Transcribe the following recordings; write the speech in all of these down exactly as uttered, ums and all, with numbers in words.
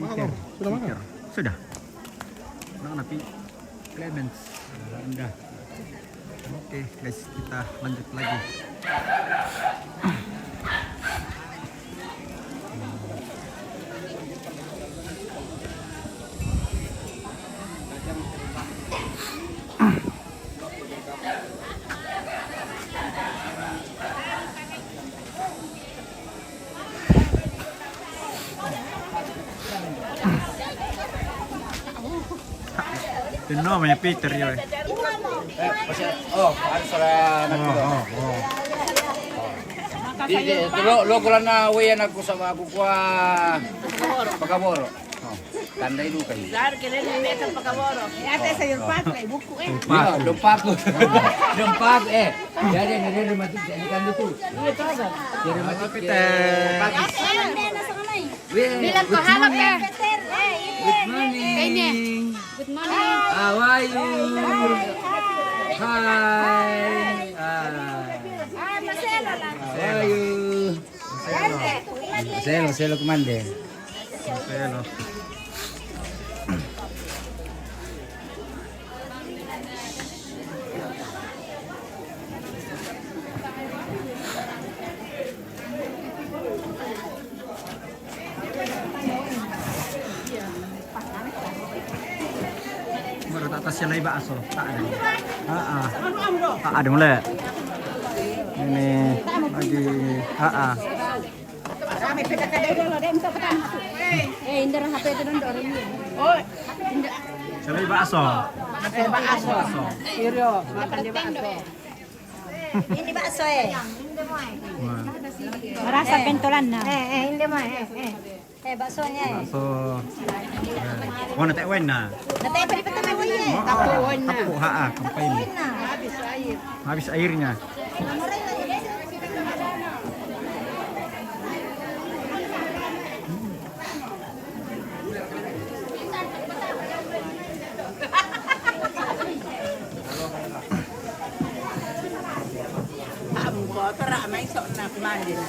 Makan, Bang. Sudah makan? Sudah. Nah, nanti Clemens. Udah. Oke, guys, kita lanjut lagi. Tinno' mi Peter, yo. Eh, pasi-, oh, harus salah anak. Oh, oh, oh. Di, di, lo, lo ko lang na uwi anak ko sa mga kukuha. Pagkaboro. Oh, tanda ilu kayo. Dar, kailan may mekan pagkaboro? Eh, ate, sayur pato, eh, buko, eh. Lumpak. Lumpak. Lumpak, eh. Yan, yan, yan, lumapit. Yan, yan, lumapit. Lumapit, eh. Bilang ko, halap, eh. Good morning. Good morning. How are you? Hi. Ah. How are you? Marcelo, Marcelo, kumande. Marcelo. Baru tak tas siya lagi bakso. Tak ada. Ah, ah. Tak ada mulai. Ini lagi. Ah, ah. Eh, Indra H P itu dong, dong. Siya lagi bakso. Eh, bakso. Sirio, makan dia bakso. Ini bakso, eh. Wah. Marasa pintulan na. Eh, eh, hindi mo, eh, eh. Eh, baksonya, eh. Bakso. Eh. Oh, nate wine na. Nate pa di pa tayo wine, eh. Oh, oh. Tapo wine na. Tapo, ha, ah, kampay mo. Wine na. Habis airnya. Ang ko, tara, may sok na kumandi na.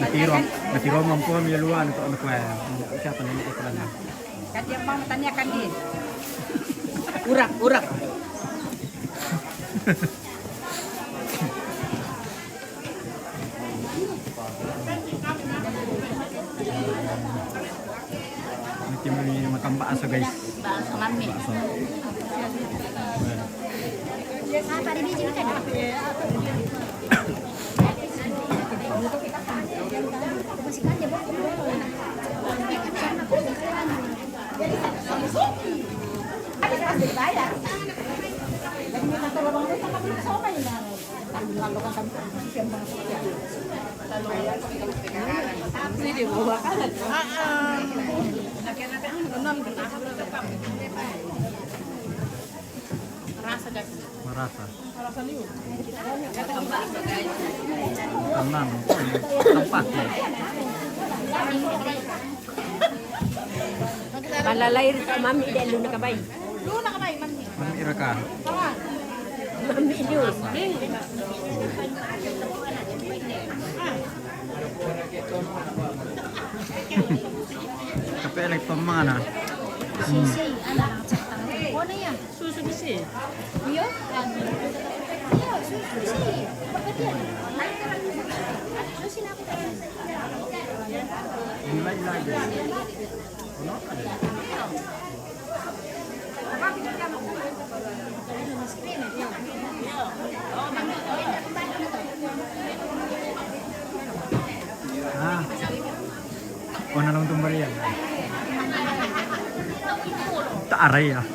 Natiro, natiro man po ang yaluan ito, ano po, eh. Siya pa na ito pala na. Kadi ang mga tanya kadi. Urak, urak. Ini timbul ini makan bakso, guys. Bakso mami. Bakso. Marasa. Tanan. Tempat. Palalair ka, mami, dahil doon na ka ba eh? Mami, ira ka. Mami, yun. Kape, like, pamana. Sisi, ano lang, tsaka. Ano yan? Susu bisi. Iyo? Iyo, susu bisi. Bakit yan? Susi na ako tayo. Gulay lagi. Ano? Ah. O na lang itong bariyan. Taaray, ah.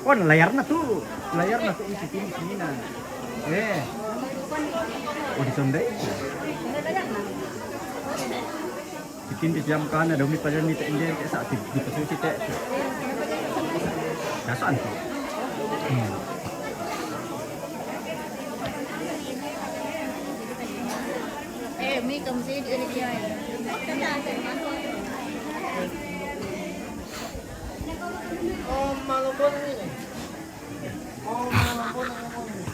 O, layar na to. Layar na to. Isi, isi, isi na. Eh. O, di tunday. Itin di jam kana, dumi pa dyan ni Tender, kaya sa atin, di pa susi te. Nasaan to? Hmm. Eh, may kamusin, ini kaya. Oh, malubon ini. Oh, malubon ini.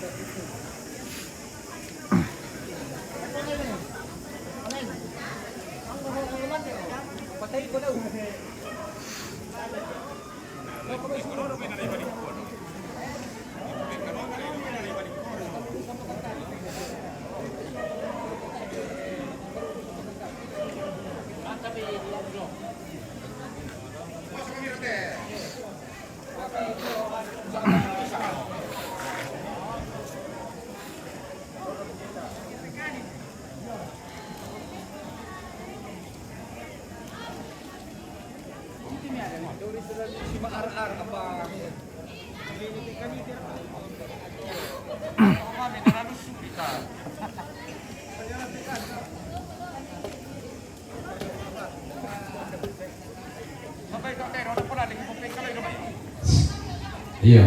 Iya.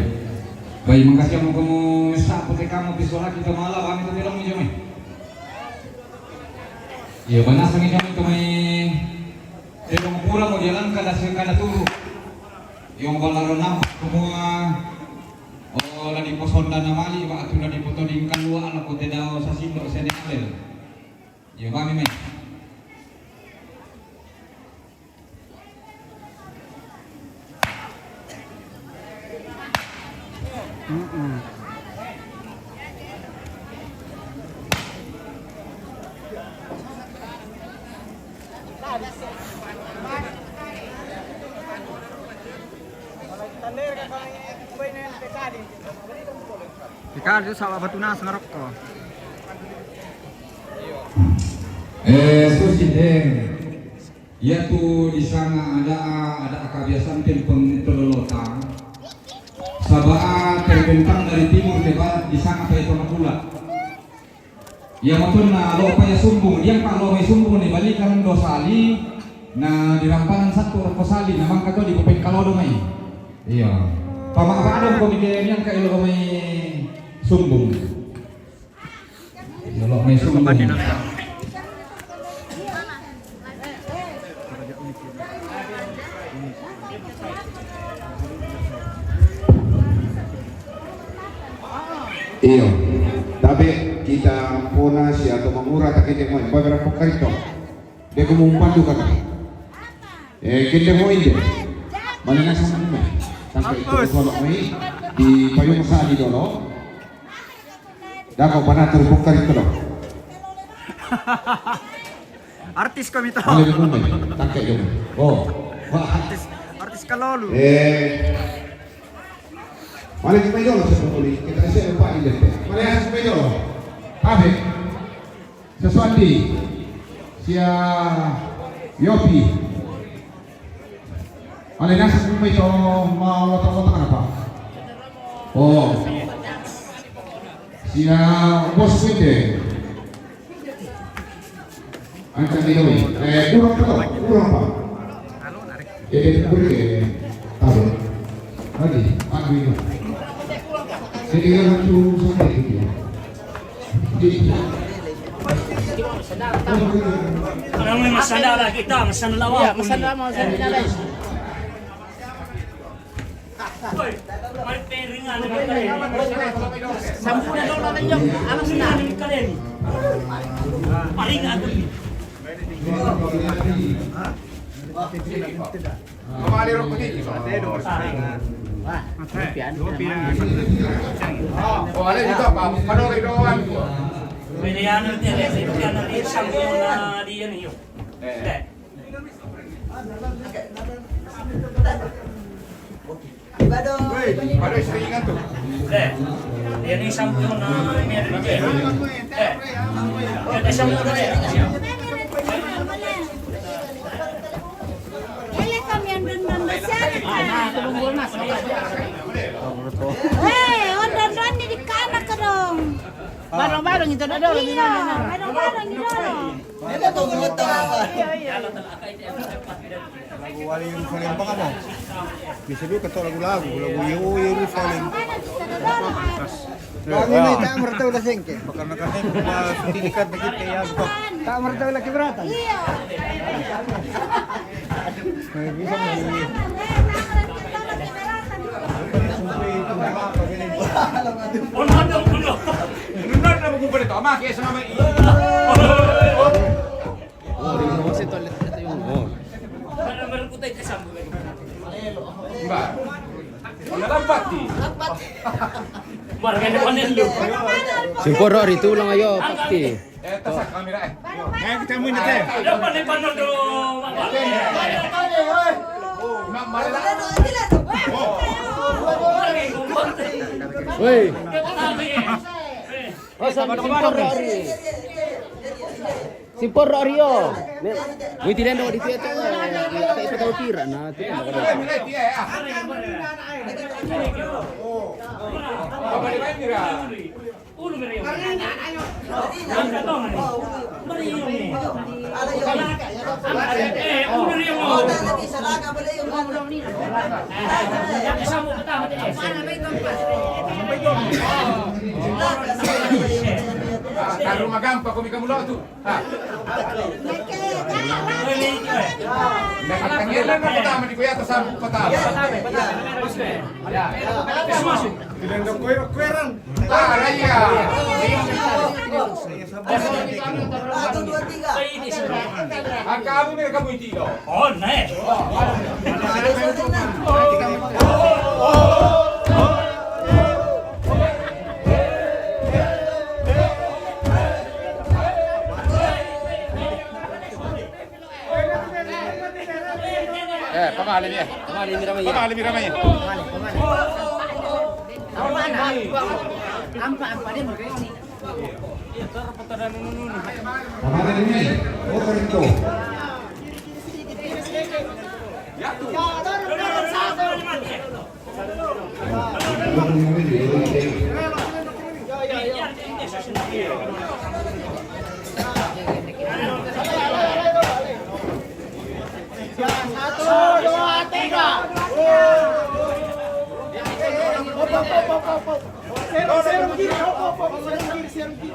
Baik, makasih kamu, kamu sa pute kamu pisulah kita malam kami tu tidak mau jomai. Iya, banasa ni kami tu mai. Tengok pura mau jalan kada sih kada turu. Yang balaron nampak semua. Oh, lagi posonda namali, waktu lagi foto di kalua, ala kote dao sasindo sene alel. Iya, kami mai. Ikaw, dito sa Batunas, Marokko. Eh, susi deh. Iya tu di sana ada, ada kebiasaan tempeng itu lolota. Sabab terbentang dari timur ke barat, di sana apa itu pula. Iya, maksudna lo paya sumbung, dia kalau mai sumbung ni balikan do sali, na di rampanan satu roko sali, na mangka to di kuping kalodo mai. Iya. Pama apa ada ko mikir yang kayak lo mai sumbung. Iya, lo mai sumbung. Iyo, tapi kita pona si atau mangura tak kita mau beberapa kali toh. Dia ko mumpandu kata. Eh, kita mau ini. Mana nasa mana? Sampai itu kalau mai di payung sadi dulu. Dako panatur bukan itu loh. Artis kami tahu. Mali ko mai, tangke ko mai. Oh. Wah. Artis, artis kalolu. Eh. Mali ko mai dolo sa puli. Kita siya pa ide. Mali ko mai dolo. Tabe. Sesuatu. Sia Yopi. Mali ko mai to ma lo to ko apa? Oh. Sia bos ko ide. Anca di kami. Eh, kurang apa? Kurang apa? Eh, eh, kurang, eh, tahu. Lagi, aku ini. Jadi, kan aku sampai gitu ya. Jadi, Kalau memang sadar lah kita, masalah lawan. Iya, masalah mau saya tidak lain. Sampuna dolo na iyo, alas na. Paringa tu. Kembali rokok ni. Wah, pian. Oh, ada juga apa? Pada orang doang. Pilihan nanti ada, pilihan nanti sampuna dia ni. Eh. Bado. Bado seringan tu. Eh. Dia ni sampun na ini ada dia. Eh. Dia sampun na dia. Ele kami yang dendam besar. Hei, on dendam ni di kana kedong. Barang-barang itu dah dulu. Iya, barang-barang itu dulu. Lagu Wali Yerusalem apa kamu? Bisa juga ketok lagu-lagu, lagu Yo Yerusalem. Kami ini tak mertau dah sengke. Bakal nak kasih kita sertifikat begitu ya, gitu. Tak mertau lagi beratan. Iya. Bisa. Simporo ri tulang ayo pati. Eh, tasak kamera eh. Ayo kita main deh. Ada apa nih panel do? Woi. Masa simporo ri. Si porro Rio. Wih, tilendo di situ. Kita tahu tira, nah, tilendo. Kalau rumah gampang, kau mikir mulu tu. Ah. Nak kena pertama di kuya atau sambung pertama. Tidak ada kuya, kuya. Ah, raya. Satu, dua, tiga. Angka kamu mereka itu. Oh, ne. Eh, pamale mi, eh. Pamale mi, ramai. Pamale mi, ramai. Ampa, ampa, dia mau. Pamale mi, oh, kerinto. Satu, dua, tiga. Hop, hop, hop, hop, hop. Serum, serum kiri, hop, hop, hop, serum kiri, serum kiri.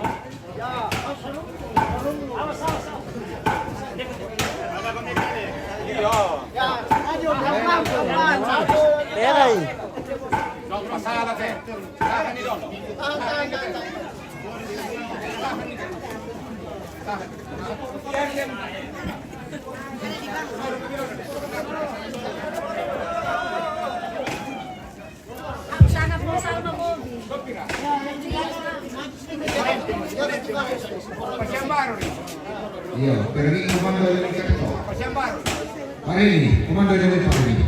Iya, pergi komando yang dekat itu. Hari ini, komando yang dekat ini.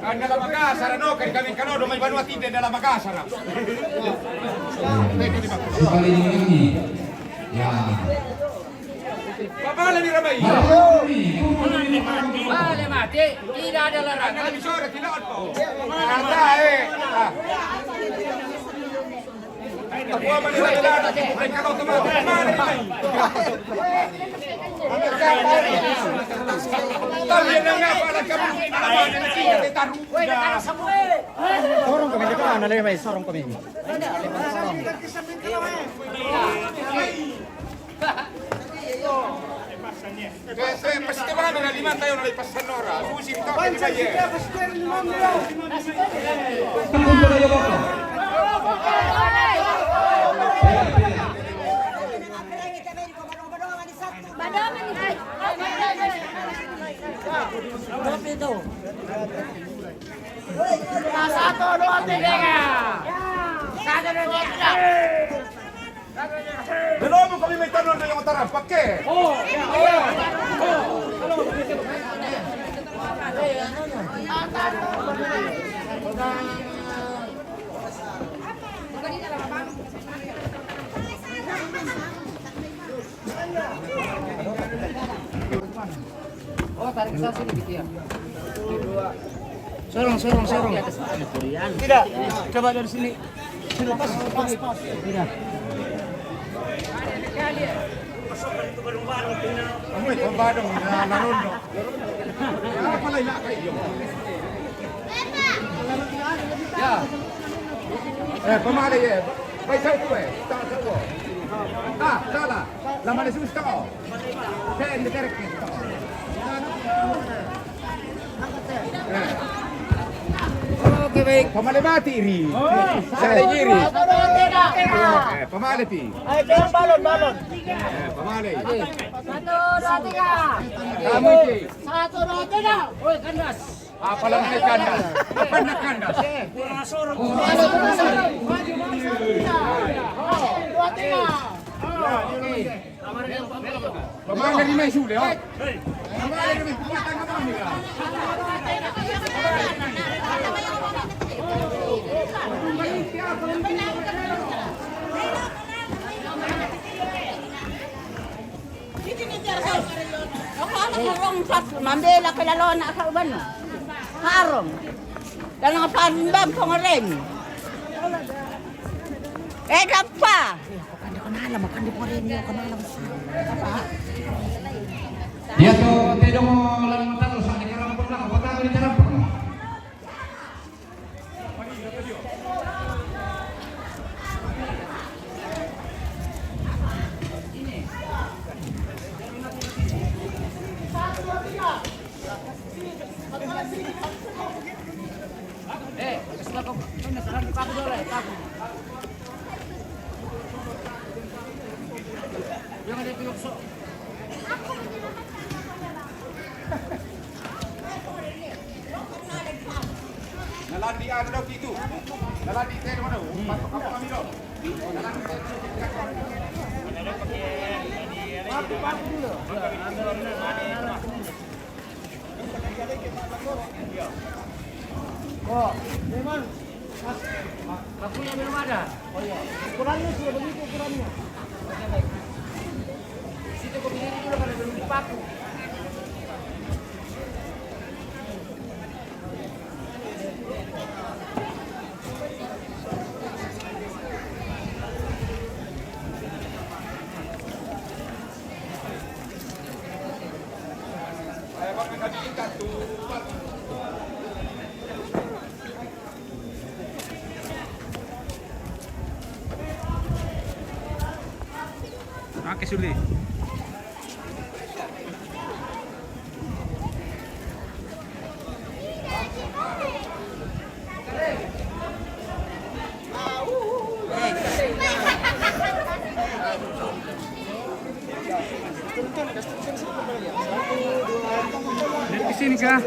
Anda la Makassar, no, che kami kanodo mai vanua tite della Makassar. Sekali lagi. Ya. Pamale mi, ramai. Pamale, mate, tidak ada larangan. Bisogna tirare. Dai, eh. Sorong kami di mana, le, mai sorong kami. Eh, eh, pasti mana na lima tayo na lipas sa Nora. Susi, kita. Satu, dua, tiga. Satu, dua, tiga. Belum kami minta nonton yang utara, pakai. Oh, tarik ke sana sini gitu ya. Sorong, sorong, sorong. Tidak, coba dari sini. Sini, pas, pas, pas. Tidak. Kamu itu bareng, nah, nah, nah. Apa lagi nak kayak gitu? Ya. Eh, pamale, eh. Vai, sai tu, eh. Sta, sta, oh. Ah, sala. La mano giusta, oh. Senti, perché sto? Eh. Oke, baik. Pamale mati ri. Sale giri. Eh, pamale pi. Ayo, balon, balon. Eh, pamale. Satu, dua, tiga. Kamu, Ci. Satu, dua, tiga. Woi, kandas. Apa lagi kandas? Apa nak kandas? Kurang asor. Satu, dua, tiga. Maju, maju, maju. Dua, tiga. Oke. Pemain dari Mesu, Leo. Pemain dari Mesu. Mambela ka lalo na sa uban. Harong. Dalang pa rin ba ang pangarin? Eh, dapat. Dia tu tedong lalang taruh sa di karampok lah, kota di karampok. Nalandi ano daw dito? Nalandi tayo naman daw. Patok ako kami daw. Nalandi tayo. Patok, patok dulu. Oh, memang. Kapunya belum ada. Oh iya. Ukurannya sudah begitu ukurannya. Situ kau berdiri dulu karena belum dipaku. Oke, Suli. Dari sini kah?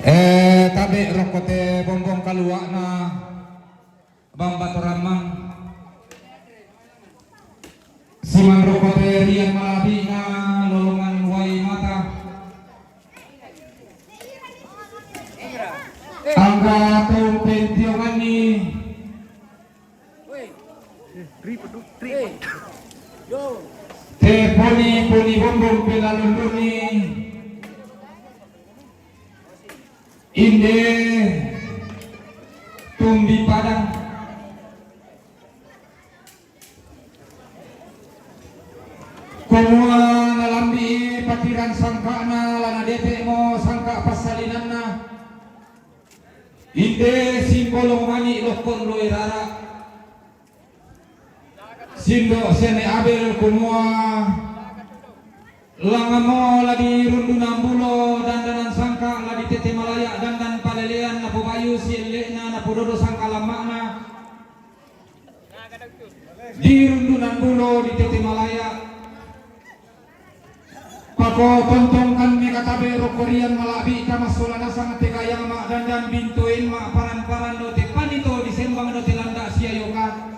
Eh, tabe' roko te bombong kalua'na Bang Batorammang. Siman roko te rian mala'bi'na lolongan wai mata. Angga to pentionganni te poni-poni bombong pelalunduni. Inde tumbi padang. Kumua nalambi'i patiran sangka'na la nadete'mo sangka' passalinanna. Inde simbolong mani' lokkon loe rara. Sindo' siane Abel kumua, langammo la di Rundunan Bulo dandanan sangka' la di Tete Malaya dandan palelean napobayu sielle'na napododo sangka' lamma'na. Di Rundunan Bulo di Tete Malaya. Pakotontongkanmi katabe rokko rian mala'bi'ta massola nasang te gayang ma'dandan bintoen ma'paran-paran do te panito disembang do te landa' siayoka.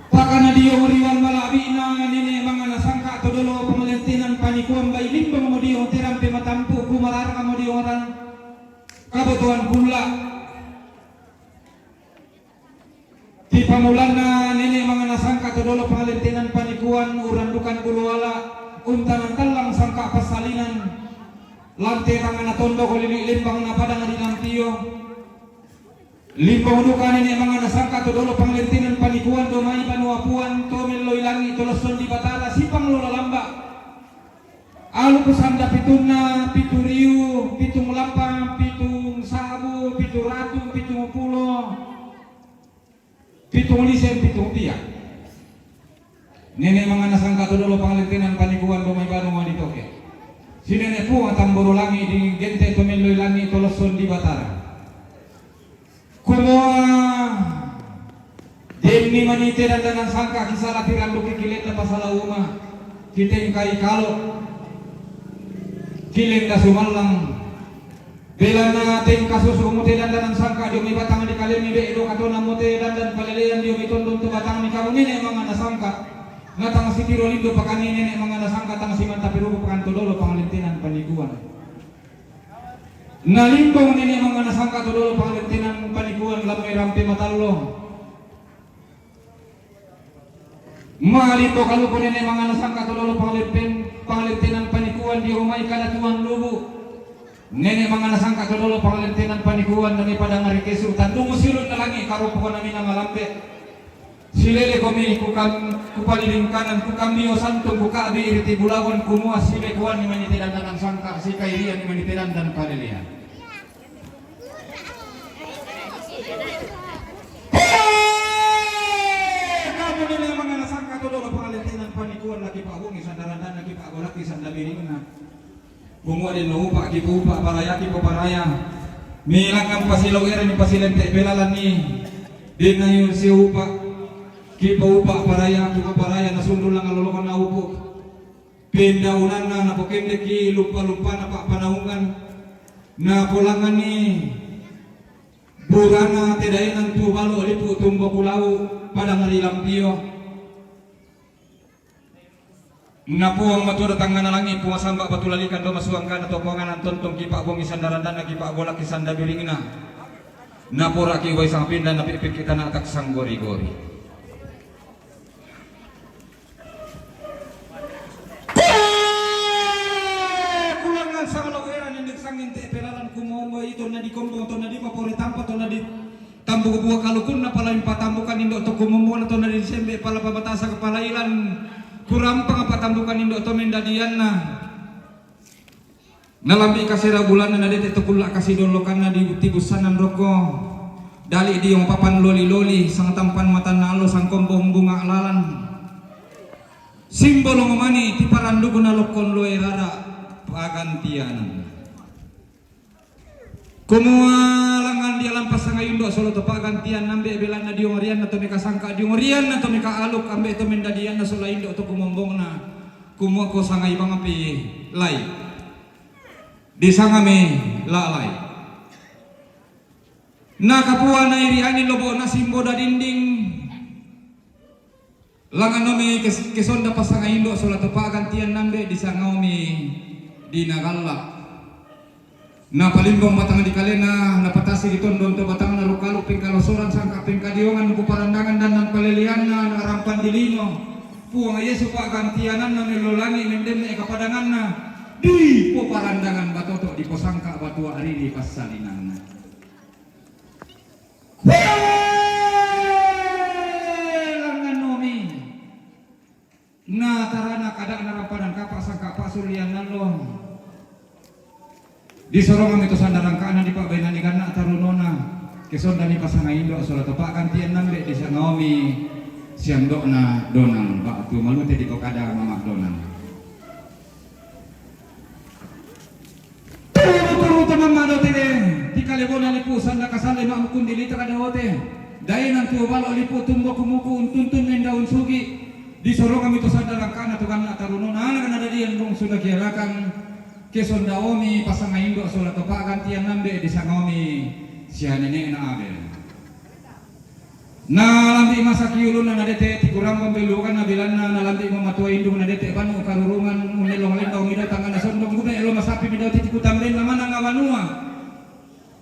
Pakana diong riwan mala'bi'na nene' mangana sangka' to dolo pamalentenan panikuan bai limbang mo diong te rampe matampu' kumarara mo diong ran. Kabotoan kulla', Mulanna nene' mangana sangka' to dolo pangalentenan panikuan, urandukan bulu ala', untanan tallang sangka' passalinan, lante tangngana tondok, lili' lembang na padang ri Lampio. Limbong duka nene' mangana sangka' to dolo pangalentenan panikuan, domai banua puan, to melloi langi', to losson di Batara, sipang lola lamba'. Alu kusanda pitunna, pitu riu, pitung lapang, pitung sa'bu, pitu ratu, pitung pulo, pitung lisen, pitung pia. Nene' mangana sangka' to dolo pangalentenan panikuan, domai banua di toke. Sinene' Puang tamboro langi', di gente to melloi langi', to losson di Batara. Kumua, denni manite dandanan sangka' kisala tiranduki kilenda pasala uma, kitengkai kalo, kilenda sumallang. Belanna tengka susu mute dandanan sangka' dio mai batang di kalemi, be' do katona mute dandan palelean dio mai tondon to batangmi kamu nene' mangana sangka'. Na tang sitiro lindo pakanni nene' mangana sangka', tang simanta pirubu pakan to dolo pangalentenan panikuan. Na limbong nene' mangana sangka' to dolo pangalentenan panikuan, lamoi rampe matallo. Malimbo kaluku nene' mangana sangka' to dolo pangalempen-, pangalentenan panikuan, dio mai kada tuan lubu. Nene' mangana sangka' to dolo pangalentenan panikuan, nani padang ri kesu, tandungu silun na langi', karopoko na mina malambe. Silele komi kukam-, kupaliling kanan, kukammio santung, kuka'bi iri tibulawan, kumua sibe kuanni manite dandanan sangka', sikairianni manite dandan palelean. He! Kamu nene' mangana sangka' to dolo pangalentenan panikuan, laki pa'bongi sandarandanna, ki pa'golaki sanda biringna. Kumua denno upa', ki poupa' paraya, ki poparaya. Milangngan pasilau era ni pasilente' pelalanni. Denna yu siupa', ki poupa' paraya, ki poparaya, na sundul langngan lolokonna upu'. Pendaunanna napokendeki luppa-luppana pa'panaungan, napolangngani burana te daenan tu balo' lipu tumbo kulau padang ri Lampio. Na Puang Matua da tangngana langi', Puang Samba' batu lalikan, do masuangkana to Puangana, tontong ki pa'bongi sandarandanna, ki pa'golaki sanda biringna. Naporaki uwai sangpinna, napi'pikki tana taksanggori-gori. Kulangngan sanglo era nende sanginte pelalan, kumombo ito na dikombong, to na dipapore tampa, to na ditambuk bua kalukunna, palaing patambukan indo' to kumombona, to na disembe pala pabatasa kapalailan, kurampang patambukan indo' to mendadianna. Nalambi' kasera bulanna, nadete' to kulla' kasidollokanna, di tibusanan rokko, dali' diong papan loli-loli, sangtampan matanna allo, sangkombong bunga' lalan. Simbolong mani tiparanduku na lokkon loe rara' pagantianan. Kumua langngan dialang passangai indo' sola to pa'gantian, ambe' belanna diong rianna to mekasangka, diong rianna to mekaaluk, ambe' to mendadianna sola indo' to kumombongna. Kumua ko sangai bangpi lai. Disangami la'lai. Na kapua nairiani lobo'na simbo dadinding. Langngan omi kes-, kesonda passangai indo' sola to pa'gantian, nambe' disangaomi dinagalla'. Napalimbong batang dikalena, napatasi ditondon to batangna, rukalu pengkalosoran sangka pengkadiongan, kuparandangan dandan paleleanna, narampan dilino Puang Yesu pa'gantiananna, mello langi' mendemme kapadanganna, dipoparandangan batoto, diposangka batua ridi passalinanna. Hee! Langngan omi. Na tarana kada'na rampanan kapa' sangka pa'sullian allo. Disorongami to sanda rangka'na, dipa'bainani ganna' tarunona. Kesondami passangai indo' sola to pa'gantian, nambe' disangaomi siando'na Donang, ba'tu malute dipokada Mama' Donang. Turu-turu to mamma' dote de, tikalebona lipu sanda kasalle ma'mukun dilita kada ote. Daenan tuo balo' lipu tumbo kumuku untuntun menda unsugi. Disorongami to sanda rangka'na to ganna' tarunona, ana' nadadian bongsu dakialakan. Kesondaomi passangai indo' sola to pa'gantian, nambe' disangaomi sia nene'na Abel. Nalambi' masaki ulunna nadete' tikurambang bellukanna, belanna nalambi' mamatua indung nadete' bannu karurungan, unnellong lendang midau tangngana sondong, gube' lo masapi midau titiku tambenna mananga banua.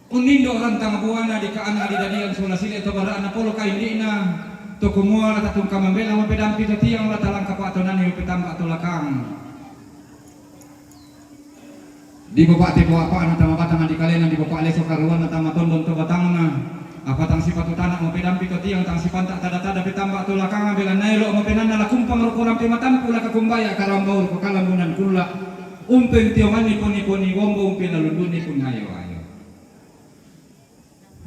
Unnindo' rantang buana dika'ana didadian sola sile to bara'na polo kaindi'na. To kumua la tatungka mambela mapedampi to tiang, la talangka pa'tonani mapetamba to lakang. Di bapa' te poapa'na tama batanga di kalena, di bapa' leso karuana tama tondon to batangna. Apa tang sipatu tana mapedampi to tiang, tang sipanta tada-tada petamba to lakanga, belanna elo' mapenanna la kumpang roko rampe matampu', la kakumbaya' karambau roko kalambunan kulla'. Umpentionganni poni-poni bombo, umpenalundunni pungayo-ayo.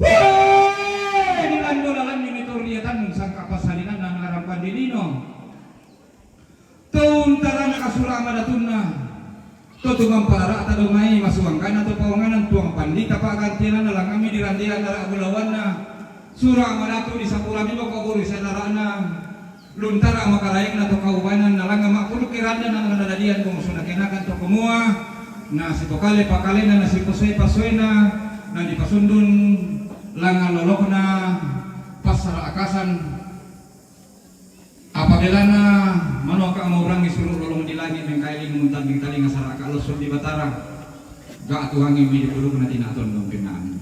Wee! Dilando lalanni meto ri atannung sangka' passalinanna ngarang pandilino. To untarana kasura' madatunna, to tumampa rara'ta domai masuanggana to paonganan tuang pandita pa'gantiananna, langammi dirandean ara' bulawanna, sura' madatu disapurami boko buru sanara'na, luntara makaraengna to kaubanan, na langnga ma'pudukki randa na nadadian bongsu nakenakan to kumua, na sipokale pakalena na siposoe-pasoena, na dipasundun langnga lolokna passara akasan. Apa belana manoka' maurangi suru' lolong di langi', mengkailing muntambing talinga sara'ka' losso di Batara. Ga' tuangi mi dipudukna tina tondong penani.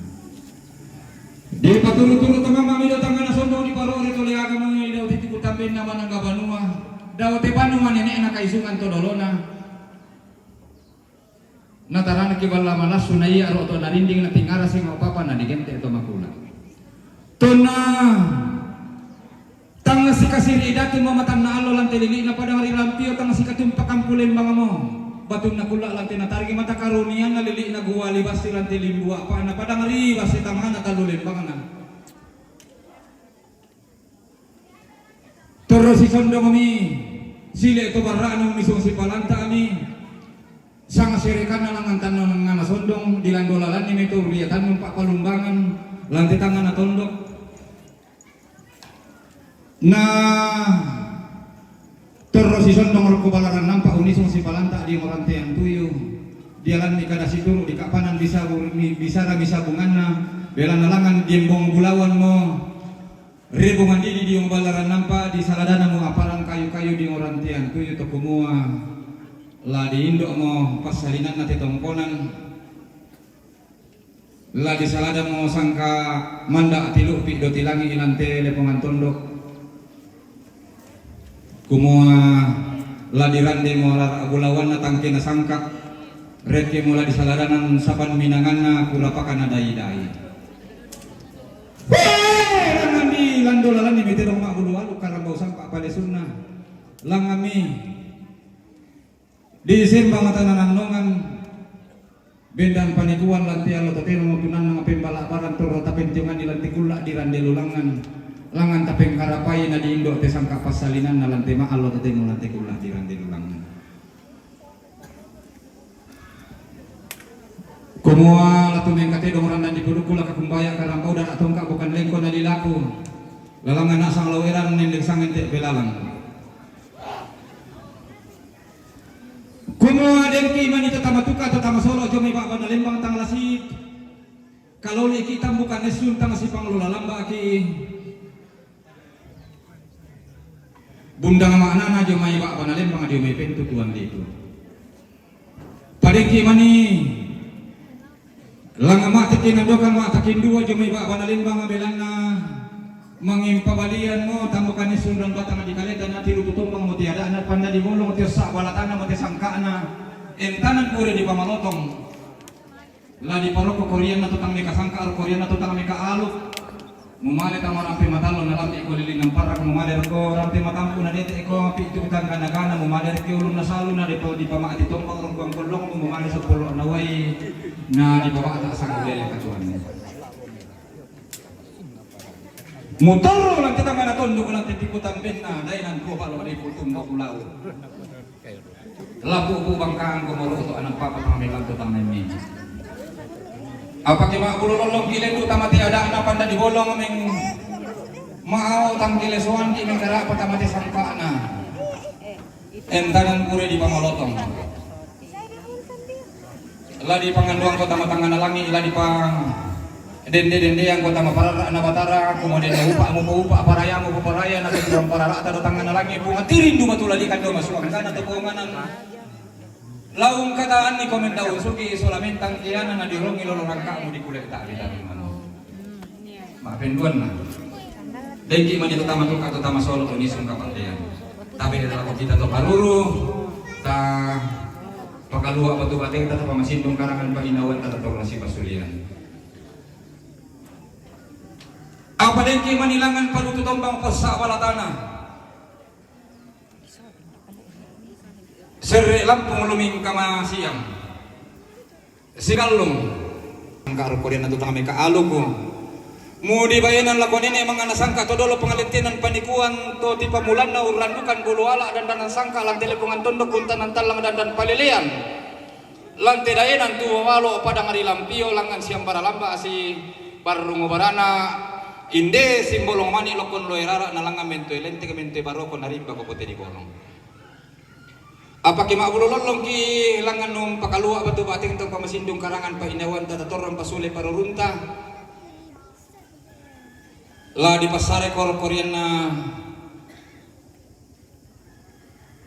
Dipaturu-turu to mamma mi do tangngana sondong, diparore to leaga mi do titiku tambenna manangga banua. Dao te banua nene'na kaisungan to dolona. Nataranaki balla malassu, na iya ro to narinding, na tingara sing apa-apa na digente' to makula'. Tonna tang sikasiri' datu mamatanna allo lante lili'na padang ri Rampio, tang sikatumpakang pulembang mo batunna kulla' lante natarigi mata karunianna lili'na guali bassi lante limbua pa'na padang ri bassi tangngana tallu lembangna. Torro sisondongmi, sile' to barra'na, unnisung sipalanta'mi, sanga serekanna langngan tannanganna sondong, dilando lalanni meto ri atannung pa'palumbangan lante tangngana tondok. Na torro sisondong rokko balaran nampa, unnisung sipalanta' di ngorantean tuyu, dialanni kada situru' di ka'panan bisabu-, mi-, bisara misabunganna, belanna langngan diembong bulawan mo. Rebongan didi diong balaran nampa, di saladana mo aparang kayu-kayu di ngorantean tuyu to kumua, la diindo' mo passalinanna te tongkonan, la disalada mo sangka manda' tilu'pi do tilangi ilante lepongan tondok. Kumua la dirande mo rara' bulawanna tangke na sangka', rekke mo la disaladanan sapan minanganna kurapakana dai-dai. Hee! Langngammi lando lalanni metedong ma'bulu alu karambau sampa' palesunna. Langngammi disembang tana nannongan, bendang panikuan lante allo totemo tunanna mapembala' barang torro tapentionganni lante kulla' dirande lulangngan. Langngan tapengkarapai na diindo' te sangka' passalinanna lante ma allo totemo lante kulla' dirande lulangngan. Kumua la tu mengkatedong randan dipudukku, la kakumbaya' karambau dara' tongka' bukan lengko na dilaku. Lalangngan nasang lao eran nendeng sangen te' belalang. Kumua dengki mani to tama tuka to tama solo' jomai ba'bana lembang tang lasi kaloliki tambukan nessun tang sipanglola lamba'ki. Bundang ma'nana jomai ba'bana lembang jomai pentu tuan litu. Padengki mani langnga ma'teke nandokan ma'takindua jomai ba'bana lembang belanna mangempabalian mo tambukan nessun ran batang di kaleta na tiru tutombang mo tiada'na panda di bolong tiossa' balatana mo tiosangka'na entanan pure dipamalotong. La diparokko korianna to tang mekasangka' ro korianna to tang mekaalu. Mumale tama rampe matallo na lambi' ko lilingang parrang, mumale rokko rampe matampu' na dete' ko pitu tangga nagana, mumale rokko ulunna salu na dipa-, dipama'ti tombang rongkoang kollongmu, mumale soppolo' na wai na dipaba'ta sanggulele katuanna. Mutorro lante tangngana tondok lante tipu tambenna, dai nangko balo dai putung bakulau. Lapu-pu bangkang ko moro to anang papa tang melanto tang nenne. Apake ma'bulo lollong ki lendu' tama te ada'na panda di bolong meng ma'ao tang ki lesoan ki meng gara'pa tama te sangka'na. Entanan pure di pamalotong. La dipangandoang ko tama tangngana langi', la dipang dende-dendeang ko tama parara'na Batara, kumua den upa' mupoupa' parayamu poparaya na ketuang parara'ta do tangngana langi', punga tirindu matu lalikan do masuanggana to ponganan. Laung kataanni ko mendaun suki solamentang kiana na dirongi lolo rangka'mu di kule' ta'bi-ta'bi manu. Ma'penduanna. Dengki mani tu tama tuka tu tama solo tu nisung kapakaian. Tapi adalah kita tu paruru, ta pakaluwa batu bateng ta pamasindung karangan painawan ta tatorasi pasulian. Apa dengki manilangan palutu tombang possa bala tanah. Serre lampung luming kamasiang. Sigallung. Sangka rokorian tu tangame ka aluku. Mudi bayanan lako nene mangana sangka to dolo pangalentenan panikuan to ti pamulanna urrandukan bulu ala dandanan sangka lante lepongan tondok untanan tallang dandan palelean. Lante daenan tu walo padang ri lampio langan siambara lamba asi barrungo barana inde simbolong mani lokon loe rara na langan mentue lente mentue baroko na rimba ko pote di bolong. Apake ma'bulu lollongki langan num pakaluwa batu bateng to pamasindung karangan painawan tata torrang pasule parurunta. La dipassare kor-, korianna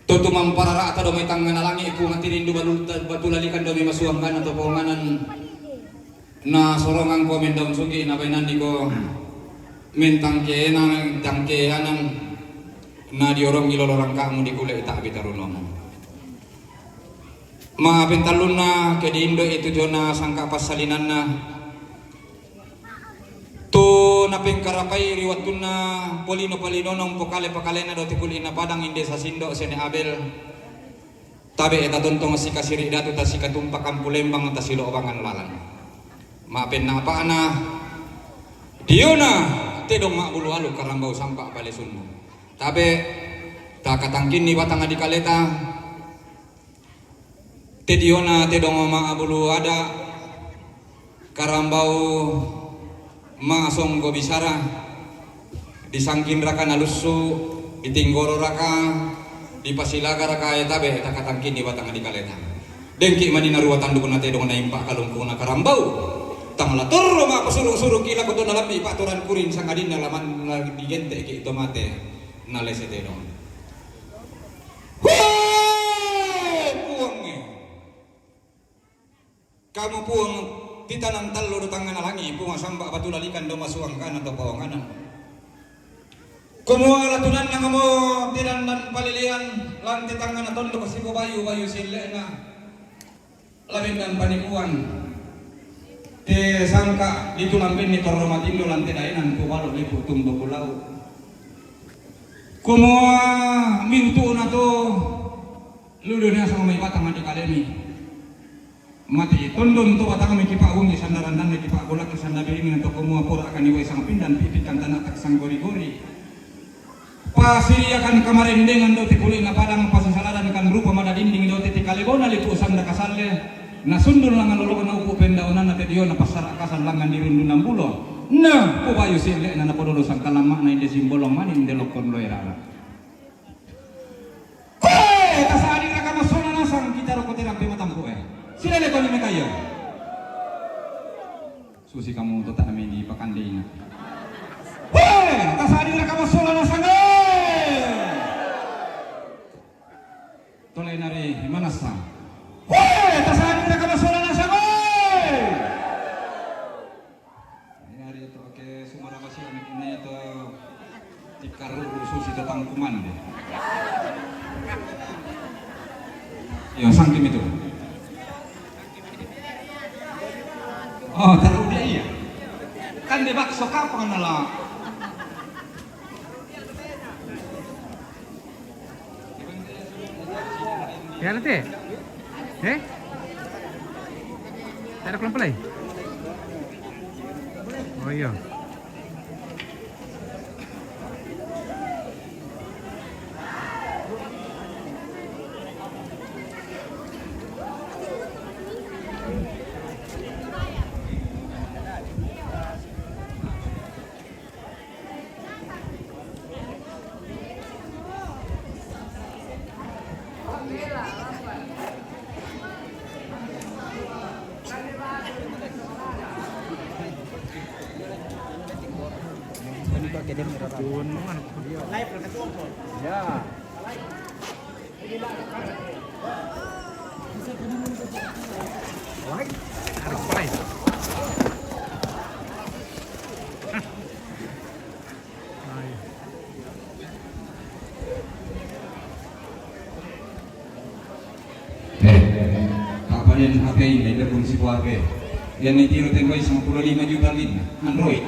to tumamparara'ta do mai tangngana langi' Puang ati rindu balulta, batu lalikan do mai masuanggana to ponganan. Na sorongangko mendaun sugi na bainanniko mentangkeanang, tangkeanang na diorongi lolo rangka'mu di kule' ta'bi tarunomu. Ma'apentallunna ke di indo'i tu jona sangka passalinanna tu napengkarapai ri wattunna polino-palinona umpokale-pakalena do ti kuli'na padang inde sasindo sene Abel. Tabe' tatontong sikasiri' datu tasikatumpakan pulembang tasilo'bangan lalan. Ma'apennapa'na diona tedong ma'bulu alu karambau sampa' palesunna. Tabe' takatangkinni batang adikaleta te diona tedong ma'bulu ada' karambau ma'asonggo bisara, disangkinraka nalussu, ditinggororaka, dipasilagaraka, e tabe' takatangkinni batang dikaleta. Dengki mani narua tandukna tedong naimpa kalungkungna karambau. Tang la torro ma'pasurung-surungki lako to nalambi' pa'toran kuring sangadinna laman la digente'ki to mate nalese tedong. Hoe, Puangnge! Kamu Puang, titanan tallo do tangngana langi', Puang samba' batu lalikan do masuanggana to paonganan. Kumua la tunannangmo tidandan palilian lan ti tangngana tondok sipobayu-bayu sielle'na. La bendan panikuan te sangka' ditulang benni torro matindo lan te daenan pobalo lepu tumbo kulau. Kumua mintu'na to lu do nasang mai batang di kalemi. Mati tondon to batangmi kipa'ungi sanda randanna kipa'golaki sanda biringna to kumua pura kaniwai sangpindan pi'pikkan tana'tak sanggori-gori. Pasiriakan kamarendengan do ti kuli'na padang, pasisaladankan rupa madadinding do ti kalebona lipu sanda kasalle, nasundul langan lolokna upu pendaunanna te diona passara kasan langan dirundunan bulo. Na, pobayu sielle'na napodolo sangkalamma'na inde simbolong mani inde lokkon loerana. Koe, tasadi'raka massola nasang kita roko te rampe matampu'e. Silelekoni mekayo. Susi kamu to tanami di pakandeina. Koe, tasadi'raka massola nasang e. Tole nari manassa. Koe, tasadi'raka massola nasang e. Iya, iya, to, oke, sumara basi anak ini to tikkaru susi to tangkuman de. Iya, sangkim itu. Oh, taruh dia iya. Kan de bakso kapang nala. Ya, nanti. Eh? Tidak ada kolam pelai? Oh, iya. Ya. Tarik, tarik. Hah. Ayo. Eh, apa den H P ini, ada fungsi buah H P. Yang ini tiru tembai sembilan puluh lima juta lin, Android.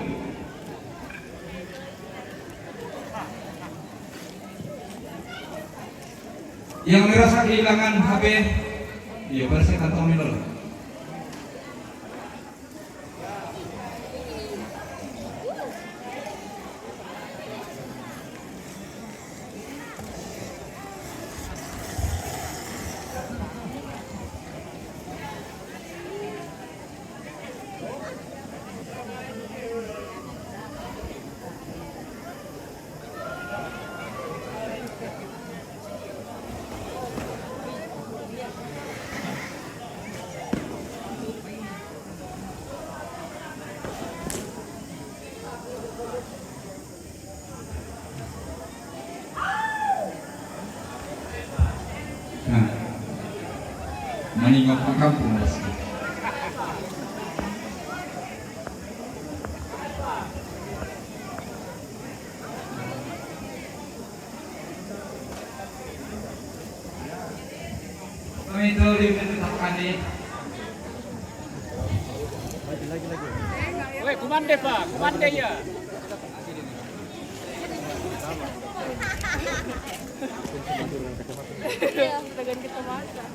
Yang merasa kehilangan H P, iya, pada saya kantong ini dulu. Nah, mani ngapa kampung bos. Kami itu di Kani. Weh, kumande, Pak, kumande ya. Iya, pegangan kacamata.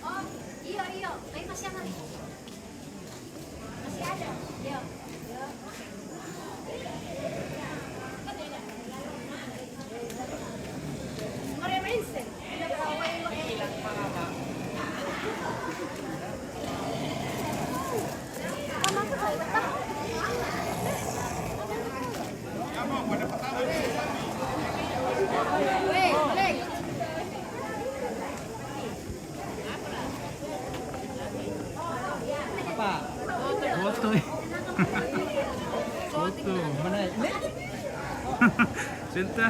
Oh, iya, iya. Ayo, Mas Yaman. Masih ada. Iya. Iya. Mare Rensen. Foto, eh. Foto. Mana? Cinta.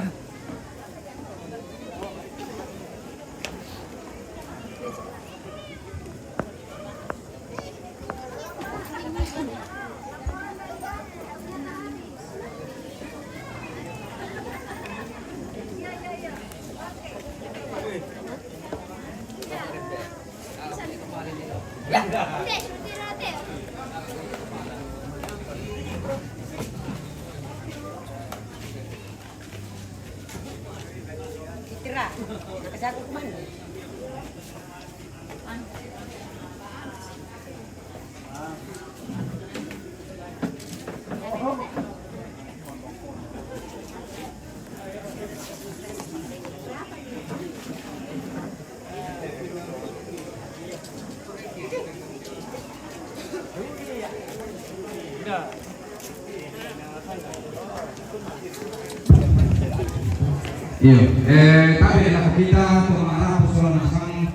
Tira, kasi ako kuman. Iyo, eh, tabe' la kita tu ma'rapu sola nasang.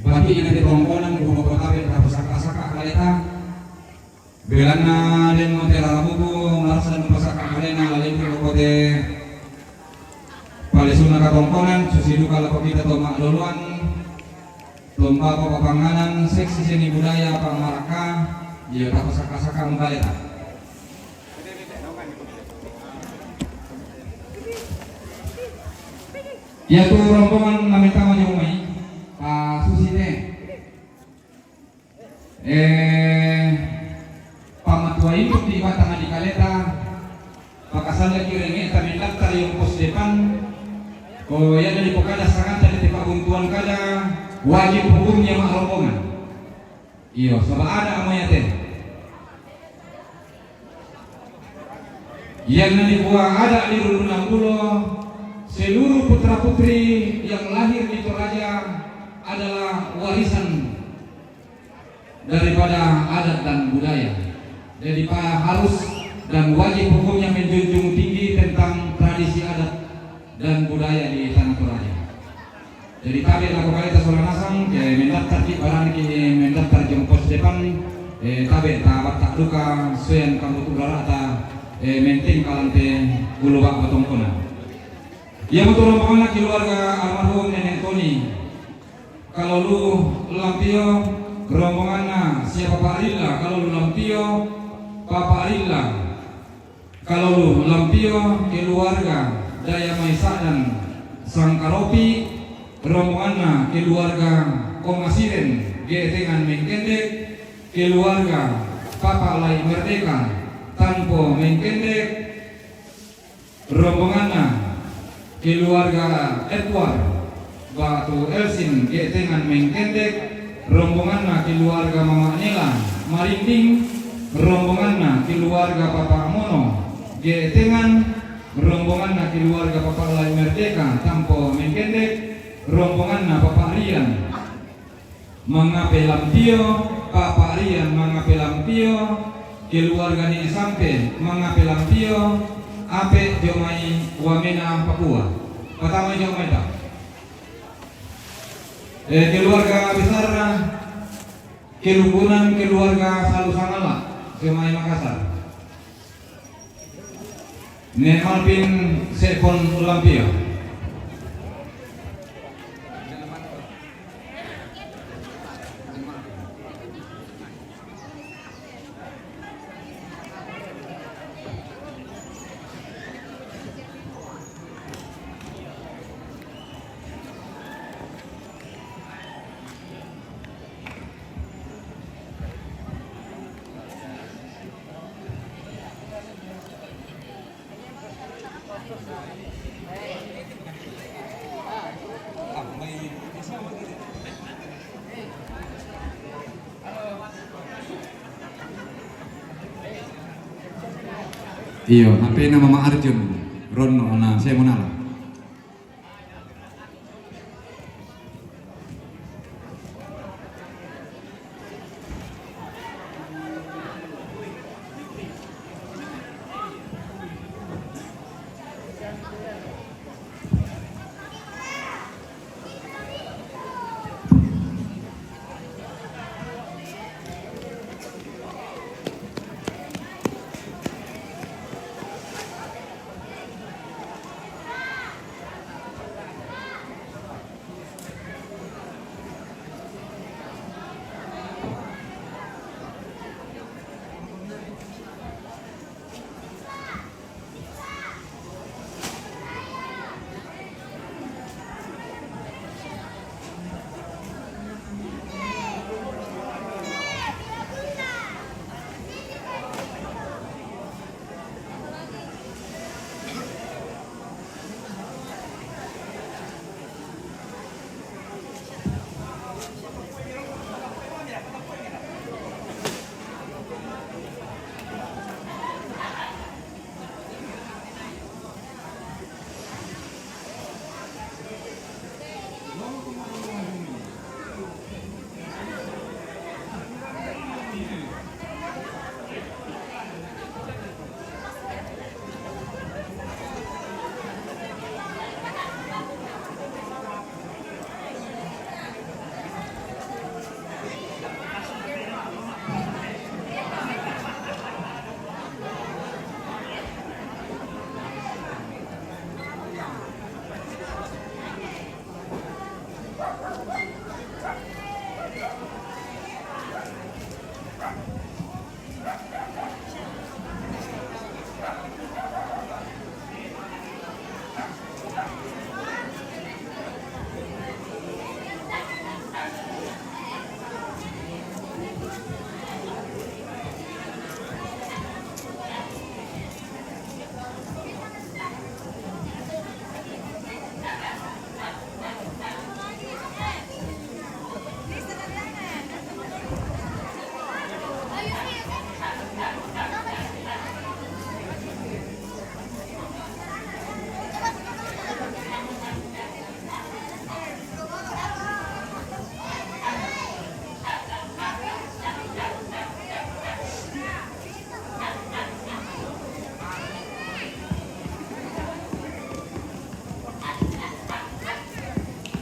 Bati' na te tongkonan, ku mako tabe' tapasaka-saka kaleta. Belanna den mo te raramuku marasa nu pasaka kalena, lalengku lako te palesunna katongkonan, susi duka lako kita to ma'loloan, to mbako papanganan, seksi seni budaya, pa'marakka, iya tapasaka-saka mukaleta. Iya tu rombongan mamentama jomai, pa susi te. Eh, pamatuaimmu di batang di kaleta, pakasallaki renge'ta mendaftar yang pos depan, ko iya na dipokada sanganta di te pabuntuan kada, wajib hukumnya ma'rombongan. Iyo, saba' ada' amo iya te. Yang na dikua ada' di Rundunang Bulo, seluruh putra-putri yang lahir di Toraja adalah warisan daripada adat dan budaya. Jadi, pa-, harus dan wajib hukumnya menjunjung tinggi tentang tradisi adat dan budaya di Tanah Toraja. Jadi, tabe' lako kaleta sola nasang, ke mendaftar ki, barani ki mendaftar jong pos depan, eh, tabe' tabatta' duka, soyan kamu tu rara'ta, eh, menteng kalante ulu ba'ba tongkonan. Iya mo tu rombonganna keluarga almarhum Nenek Toni. Kalolo Lampio, rombonganna sia Bapak Rilla, Kalolo Lampio, Papa Rilla, Kalulu Lampio, keluarga Dayamai Sa'dan Sangkaropi, rombonganna keluarga Omasiren Ge'etengan Mengkendek, keluarga Papa Lai Merdeka Tampo Mengkendek, rombonganna keluarga Edward Batu Elsin Ge'etengan Mengkendek, rombonganna keluarga Mama Nela Marinding, rombonganna keluarga Papa Mono Ge'etengan, rombonganna keluarga Papa Lai Merdeka Tampo Mengkendek, rombonganna Papa Rian Mangape Lampio, Papa Rian Mangape Lampio, keluarga ni Sampe Mangape Lampio, ape jomai Wamena Papua. Patama jomai ta. Eh, keluarga besar Kelunggunan, keluarga Salu Sangala, jomai Makassar. Ne Malvin Sepon Lampio. Iyo, H P-na Mama Arjun, Ronno, na saya menala.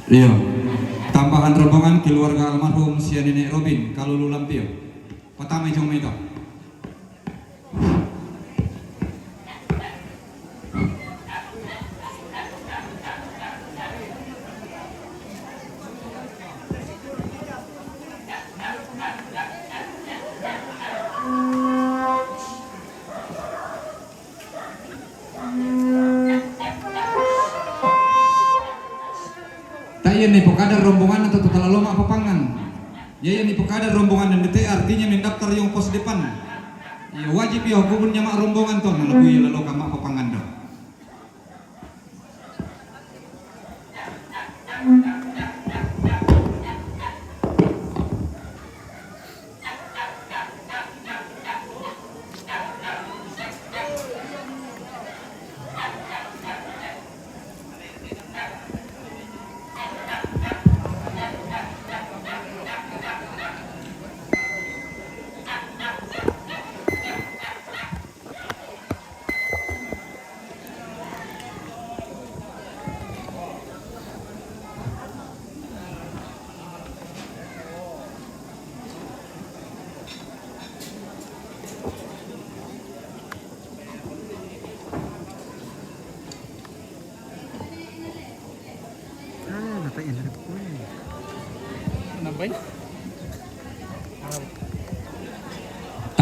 Iyo. Tambahan rombongan keluarga almarhum sia Nenek Robin, Kalulu Lampio. Patama jomai ta. Iya ni pokadar rombongan atau totala loma papangan. Iya, iya ni pokadar rombongan dan dete artinya mendaftar yong pos depan. Iya, wajib iya hukumunnya mak rombongan to, na lagu iya laloka mak papangan do.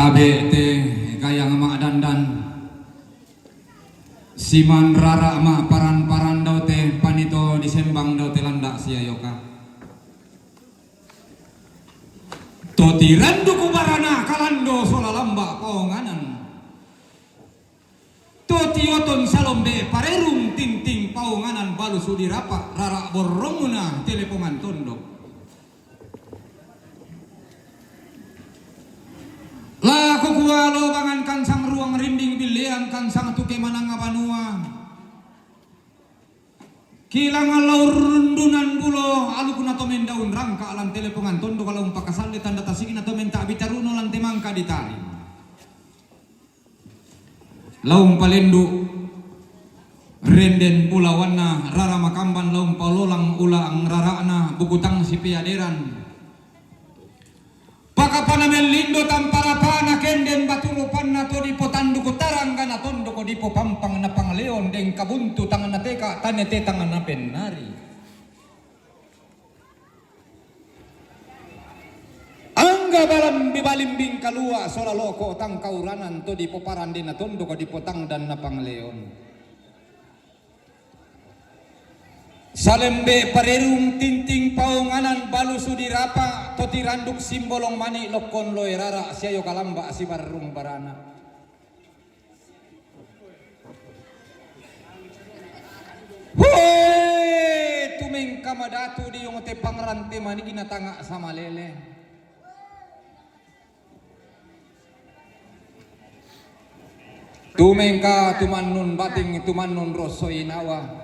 Tabe te gayang mak dandan. Siman rara mak paran-paran dau te panito di sembang dau te landa sia yoka. Toti randu ku barana kalando sola lamba paonganan. Toti oton salombe parerung tinting paonganan balu sudi rapa rara borromuna telepongan tondok. Lako kualo bangan kansang ruang rinding bilean kansang tuke mananga banua. Kilangan laur rundunan bulo alukuna tomen daun rangka lan telepongan tondok kalau umpakasalle tanda tasiki na tomen tak bitaruno lan temangka ditali. Laung palendu renden bulawanna rara makamban laung palolang ula angrara'na bukutang sipeaderan. Pakapana mellindo tamparapana kenden baturupanna to dipo tanduku taranggana tondoko dipo pampang na pangleon deng kabuntu tanganna teka tane te tanganna pennari. Angga balambi balimbing kalua sola loko tangkauranan to dipo parandena tondoko dipo tangdanna pangleon. Salembe parerung tinting paonganan balu sudi rapa to tiranduk simbolong mani lokkon loe rara siayo kalamba sibarrung barana. Hoe tumengka madatu diong te pangrante manigi na tanga samalele. Tumengka tumannun bating tumannun rosso inawa.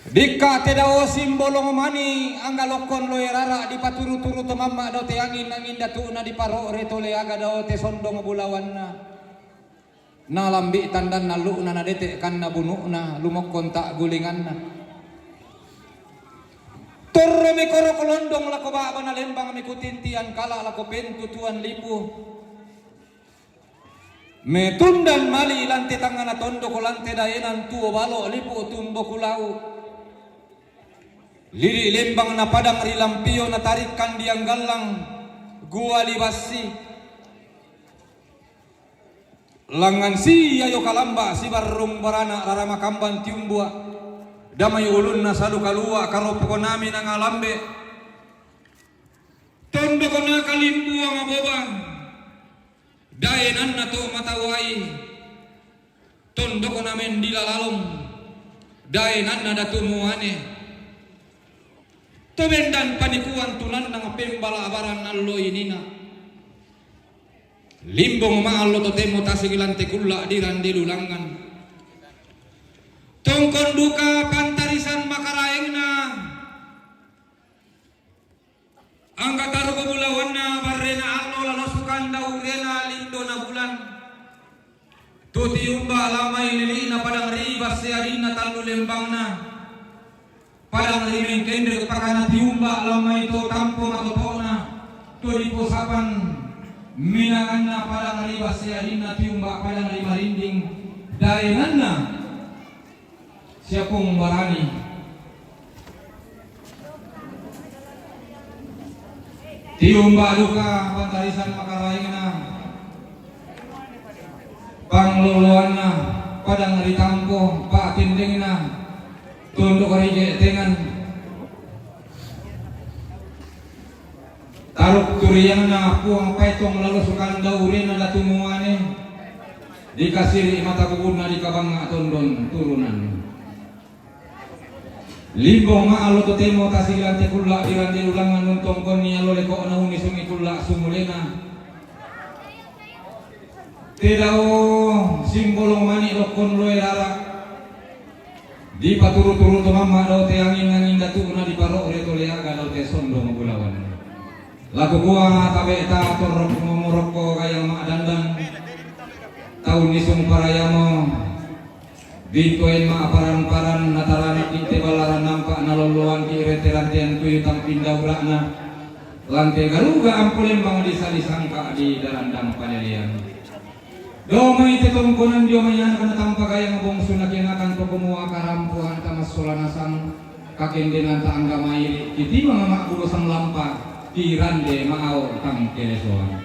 Dikka te dao simbolong mani angga lokkon loe rara dipaturu-turu to mamma dao te angin-angin datu'na diparo're tole aga dao te sondong bulawanna. Nalambi tandanna lu'na nadete kanna bunu'na lumokkon ta'gulinganna. Torro mikorok londong lako ba'bana lembang mikutintian kala lako pentutuan lipu. Metundan mali lante tangana tondoko lante daenan tuo balo lipu tumbo kulau. Lili lembang na padang ri lampio na tarikkan dianggallang gua libassi. Langngan si ayo kalamba sibarrung barana rara makamban tiumbua. Damai ulunna salu kalua karoppoko nami nangalambe. Tondoko na kalimbuang aboba. Daenanna to matawai. Tondoko na mendila lalong. Daenanna datu muane. To bendan panikuan tunannang pembala abaran allo inina. Limbong ma'allo totemo tasigi lante kulla dirande lulangan. Tongkon duka pantarisan makaraengna. Angga taruko bulawanna barrena allo lalosukan daurena lindona bulan. Tu tiumba lamai lili'na padang ribas seadinna tallu lembangna. Padang ri Mengkendrek pakana tiumba lamai to tampo matoto'na, to diposapan minanganna padang ri Basseadinna tiumba padang ri Marinding daenanna siapung barani. Tiumba duka pantarisan makaraengna pangloloanna padang ri Tampo pa'tendengna. Tondok rige tengan. Taruk turiangna Puang paetong lalo sukanda urena datu muane. Dikasiri mata bubunna dikabanga tondon turunan. Limbong ma alo totemo tasigi lante kulla dirande ulangan untong konni alo lekokna unisungi kulla sumulena. Tedao simbolong mani lokkon loe rara. Dipaturu-turu to mamma dao te angin-angin datu'na diparokre to leaga dao te sondong bulawan. Laku kua tabe ta torrok momorokko gayang ma'dandang. Tau nisung parayamo. Bintoen ma aparan-paran natarana kitte balaran nampa nalolloan ki rete-rantean tuyu tang pindaura'na. Lante garuga ampo lembang disa disangka di darandang palelean. Domai te tongkonan dio mai anak na tampa gayang bongsu nakianakan to kumua karampuan tamassola nasang kakendenan ta angga mairi kitimang ma'bulo sang lampa kirande ma'ao tang kelesoan.